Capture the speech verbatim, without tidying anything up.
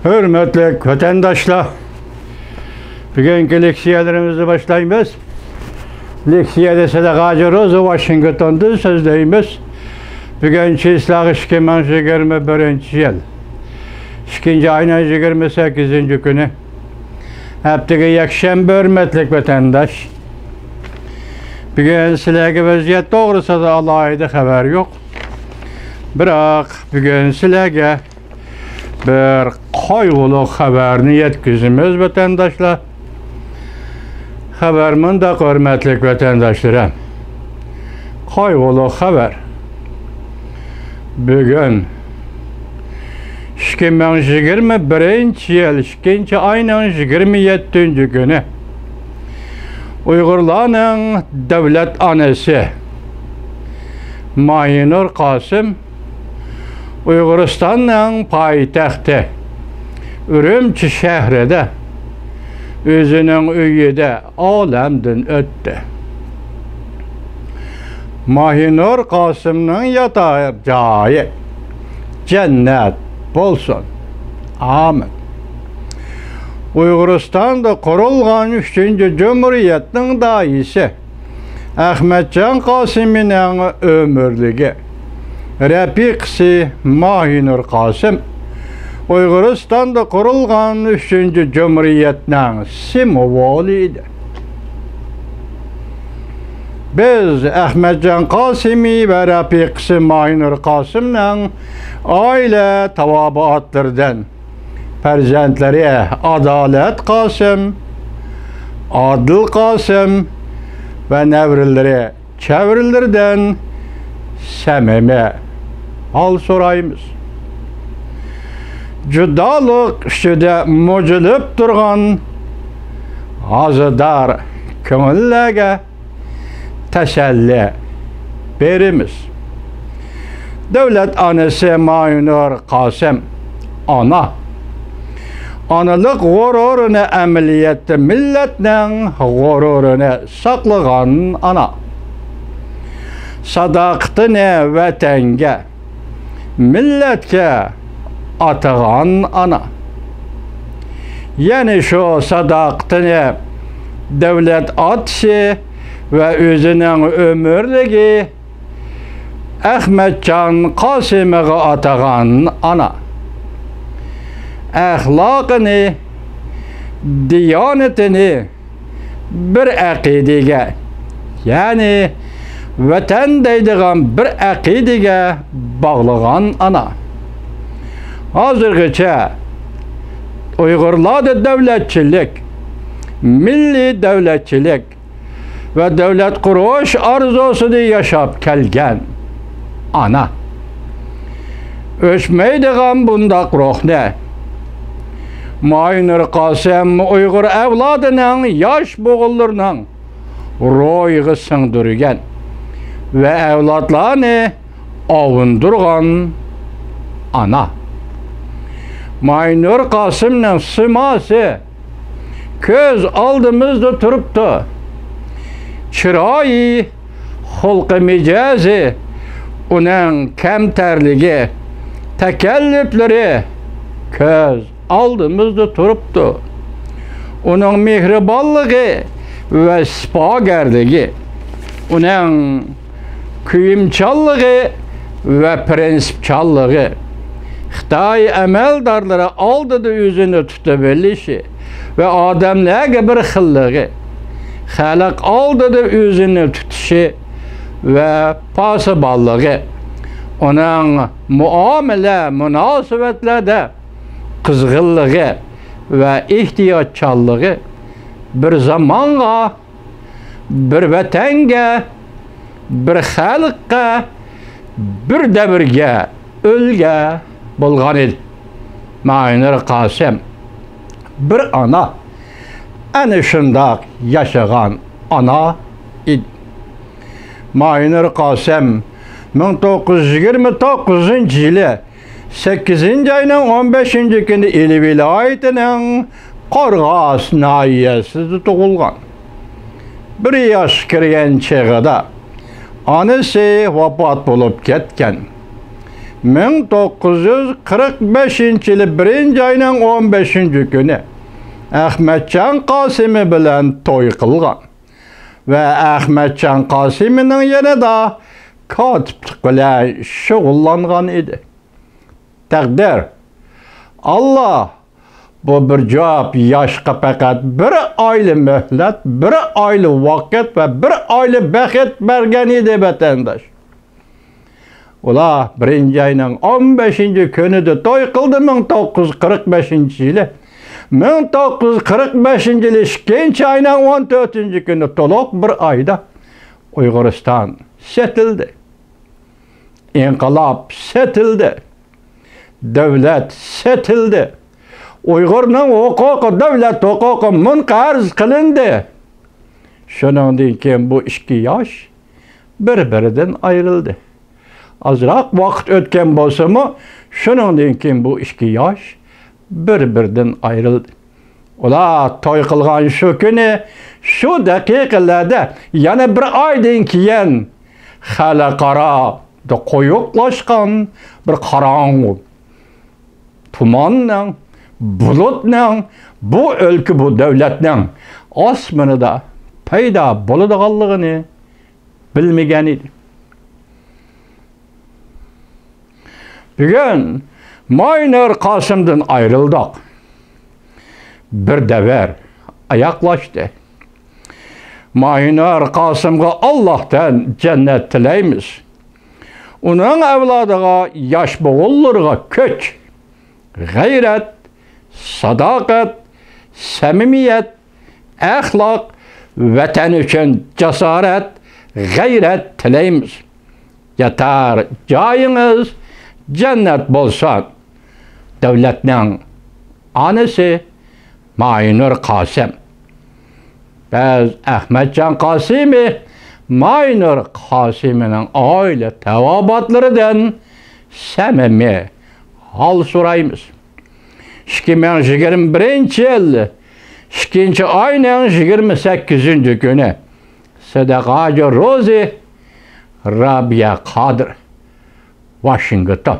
ھۆرمەتلىك ۋەتەنداشلار، بۈگۈنكى لېكسىيەلىرىمىزنى باشلايمىز. لېكسىيەدە سەدىقە ھاجى روزى ۋاشىنگتوندىن سۆزلەيمىز. بۈگۈن چىسلاغ ئىككى مىڭ يىگىرمە بىرىنچى يىل، ئىككىنچى ئاينىڭ يىگىرمە سەككىزىنچى كۈنى، ھەپتىگە يەكشەنبە. ھۆرمەتلىك ۋەتەنداش، بۈگۈن سىلەرگە ۋەزىيەت توغرىسىدا ئالاھىدە خەۋەر يوق. بىراق بۈگۈن سىلەرگە بىر قايغۇلۇق خەۋەرنى يەتكۈزىمىز، ۋەتەنداشلار. خەۋەر مۇنداق، ھۆرمەتلىك ۋەتەنداشلىرىم. قايغۇلۇق خەۋەر. بۈگۈن ئىككى مىڭ يىگىرمە بىرىنچى يىل ئىككىنچى ئاينىڭ يىگىرمە يەتتىنچى كۈنى ئۇيغۇرلارنىڭ دۆلەت ئانىسى ماھىنۇر قاسىم ئۇيغۇرىستاننىڭ پايتەختى ئۈرۈمچى شەھىرىدە ئۆزىنىڭ ئۆيىدە ئالەمدىن ئۆتتى. ماھىنۇر قاسىمنىڭ ياتار جايى جەننەت بولسۇن. ئامىن. ئۇيغۇرىستاندا قۇرۇلغان ئۈچىنچى جۇمھۇرىيەتنىڭ داھىيسى ئەخمەتجان قاسىمىنىڭ ئۆمۈرلۈكى، رەپىقىسى ماھىنۇر قاسىم ئۇيغۇرىستاندا قۇرۇلغان ئۈچىنچى جۇمھۇرىيەتنىڭ سىمۋولى ئىدى. بىز ئەخمەتجان قاسىمى ۋە رەپىقىسى ماھىنۇر قاسىمنىڭ ئائىلە تاۋابىئاتلىرىدىن پەرزەنتلىرى ئادالەت قاسىم، ئادىل قاسىم ۋە نەۋرىلىرى، چەۋرىلىرىدىن سەمىمىي ھال سورايمىز. جۇدالىق ئىچىدە مۇجۇلۇپ تۇرغان ھازىدار كۆڭۈللەرگە تەسەللى بېرىمىز. دۆلەت ئانىسى ماھىنۇر قاسىم ئانا. ئانىلىق غۇرۇرىنى ئەمەلىيەتتە مىللەتنىڭ غۇرۇرىنى ساقلىغان ئانا. ساداقىتىنى ۋەتەنگە، مىللەتكە ئاتىغان ئانا. يەنە شۇ ساداقىتىنى دۆلەت ئاتىسى ۋە ئۆزىنىڭ ئۆمۈرلۈكى ئەخمەتجان قاسىمىغا ئاتىغان ئانا. ئەخلاقىنى، دىيانىتىنى بىر ئەقىدىگە، يەنى ۋەتەن دەيدىغان بىر ئەقىدىگە باغلىغان ئانا. ھازىرغىچە ئۇيغۇرلاردا دۆلەتچىلىك، مىللىي دۆلەتچىلىك ۋە دۆلەت قۇرۇش ئارزۇسىدا ياشاپ كەلگەن ئانا. ئۆچمەيدىغان بۇنداق روھنى ماھىنۇر قاسىم ئۇيغۇر ئەۋلادىنىڭ ياش بوغۇنلىرىنىڭ روھىغا سىڭدۈرگەن ۋە ئەۋلادلارنى ئاۋۇندۇرغان ئانا. ماھىنۇر قاسىمنىڭ سىماسى كۆز ئالدىمىزدا تۇرۇپتۇ. چىرايى، خۇلقى مىجەزى، ئۇنىڭ كەمتەرلىكى، تەكەللۇپلىرى كۆز ئالدىمىزدا تۇرۇپتۇ. ئۇنىڭ مېھرىبانلىقى ۋە سىپاگەرلىكى، ئۇنىڭ كۆيۈمچانلىقى ۋە پىرىنسىپچانلىقى، خىتاي ئەمەلدارلىرى ئالدىدا ئۆزىنى تۇتۇۋېلىشى ۋە ئادەملەرگە بىر خىللىقى، خەلق ئالدىدا ئۆزىنى تۇتۇشى ۋە پاسىبانلىقى، ئۇنىڭ مۇئامىلە، مۇناسىۋەتلەردە قىزغىنلىقى ۋە ئېھتىياتچانلىقى بىر زامانغا، بىر ۋەتەنگە، بىر خەلققە، بىر دەۋرگە ئۈلگە بولغان ئىدى. ماھىنۇر قاسىم بىر ئانا، ئەنە شۇنداق ياشىغان ئانا ئىدى. ماھىنۇر قاسىم مىڭ توققۇز يۈز يىگىرمە توققۇزىنچى يىلى سەككىزىنچى ئاينىڭ ئون بەشىنچى كۈنى ئىلى ۋىلايىتىنىڭ قورغاس ناھىيەسىدە تۇغۇلغان. بىر ياشقا كىرگەن چېغىدا ئانىسى ۋاپات بولۇپ كەتكەن. مىڭ توققۇز يۈز قىرىق بەشىنچى يىلى بىرىنچى ئاينىڭ ئون بەشىنچى كۈنى ئەخمەتجان قاسىمى بىلەن توي قىلغان ۋە ئەخمەتجان قاسىمىنىڭ يېنىدا كاتىپلىق بىلەن شۇغۇللانغان ئىدى. تەقدىر، ئاللا بۇ بىر جاپ ياشقا پەقەت بىر ئايلا مۆھلەت، بىر ئايلا ۋاقىت ۋە بىر ئايلا بەخت بەرگەن ئىدى، ۋەتەنداش. ئۇلار بىرىنچى ئاينىڭ ئون بەشىنچى كۈنىدە توي قىلدى، مىڭ توققۇز يۈز قىرىق بەشىنچى يىلى. مىڭ توققۇز يۈز قىرىق بەشىنچى يىلى ئىككىنچى ئاينىڭ ئون تۆتىنچى كۈنى، تولۇق بىر ئايدا ئۇيغۇرىستان سېتىلدى. ئىنقىلاب سېتىلدى. دۆلەت سېتىلدى. ئۇيغۇرنىڭ ھوقۇقى، دۆلەت ھوقۇقى مۇنقەرز قىلىندى. شۇنىڭدىن كېيىن بۇ ئىككى ياش بىر-بىرىدىن ئايرىلدى. ئازراق ۋاقىت ئۆتكەن بولسىمۇ، شۇنىڭدىن كېيىن بۇ ئىككى ياش بىر-بىرىدىن ئايرىلدى. ئۇلار توي قىلغان شۇ كۈنى، شۇ دەقىقىلەردە يەنە بىر ئايدىن كېيىن خەلقئارادا قويۇقلاشقان بىر قاراڭغۇ تۇماننىڭ، بۇلۇتنىڭ بۇ ئۆلكە، بۇ دۆلەتنىڭ ئاسمىنىدا پەيدا بولىدىغانلىقىنى بىلمىگەن ئىدى. بۈگۈن ماينۇر قاسىمدىن ئايرىلدۇق. بىر دەۋر ئاياغلاشتى. ماينۇر قاسىمغا ئاللاھتىن جەننەت تىلەيمىز. ئۇنىڭ ئەۋلادىغا، ياش بوغۇنلىرىغا كۈچ، غەيرەت، ساداقەت، سەمىمىيەت، ئەخلاق، ۋەتەن ئۈچۈن جاسارەت، غەيرەت تىلەيمىز. ياتار جايىڭىز جەننەت بولسۇن. دۆلەتنىڭ ئانىسى ماينۇر قاسىم. بىز ئەخمەتجان قاسىمى، ماينۇر قاسىمىنىڭ ئائىلە تاۋابىئاتلىرىدىن سەمىمىي ھال سورايمىز. ئىككى مىڭ يىگىرمە بىرىنچى يىل ئىككىنچى ئاينىڭ يىگىرمە سەككىزىنچى كۈنى، سىدىق ھاجى روزى، رابىيە قادىر، ۋاشىنگتون.